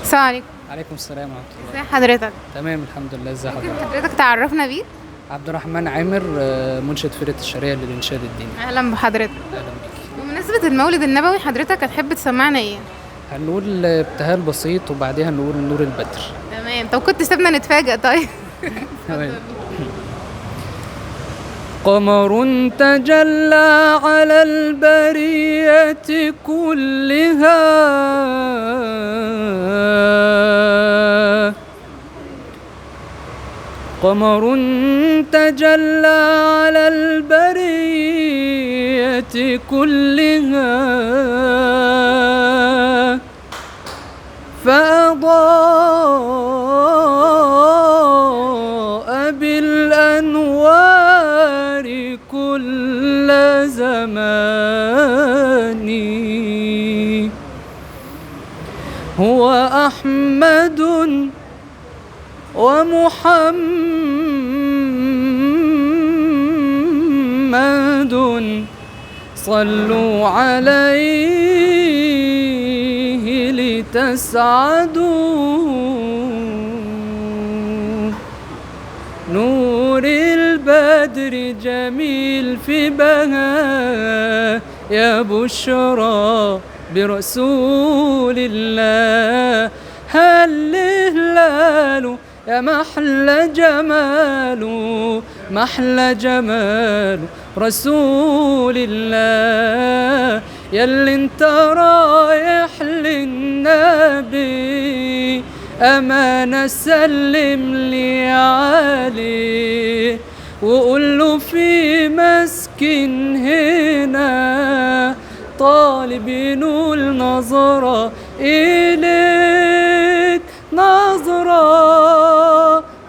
السلام عليكم. عليكم السلام ورحمة الله. ازي حضرتك؟ تمام الحمد لله. ازي ممكن حضرتك؟ حضرتك تعرفنا بيك؟ عبد الرحمن عامر، منشد فرقة الشرقية للإنشاد الديني. اهلا بحضرتك. أهلا بيك. بمناسبة المولد النبوي حضرتك هتحب تسمعنا ايه؟ هنقول ابتهال بسيط وبعديها نقول نور البدر. تمام. طب كنت سيبنا نتفاجئ. طيب تمام. قمر تجلى على البرية كلها، قمر تجلى على البرية كلها، فأضاء بالأنوار كل زمان. هو أحمد ومحمد، صلوا عليه لتسعدوا. نور البدر جميل في بهاء، يا بشرى برسول الله. هل هلاله يا محلى جماله، محلى جماله رسول الله. ياللي انت رايح للنبي، أمانة سلم لي عليه، وقول له في مسكن هنا طالب ينول نظرة إليك، نظرة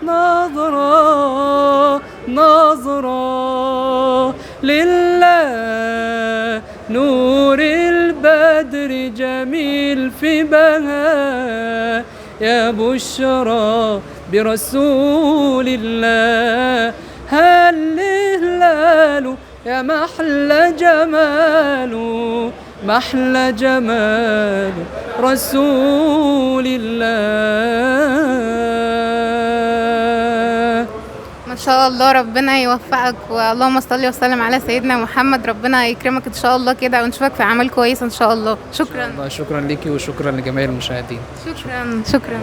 نظرة نظرة لله. نور البدر جميل في بهاء، يا بشرى برسول الله. هل هلاله يا محلى جماله، محلى جماله رسول الله. ما شاء الله، ربنا يوفقك، واللهم صل وسلم على سيدنا محمد. ربنا يكرمك ان شاء الله كده ونشوفك في عمل كويس ان شاء الله. شكرا. الله، شكرا ليكي وشكرا لجميع المشاهدين. شكرا شكرا.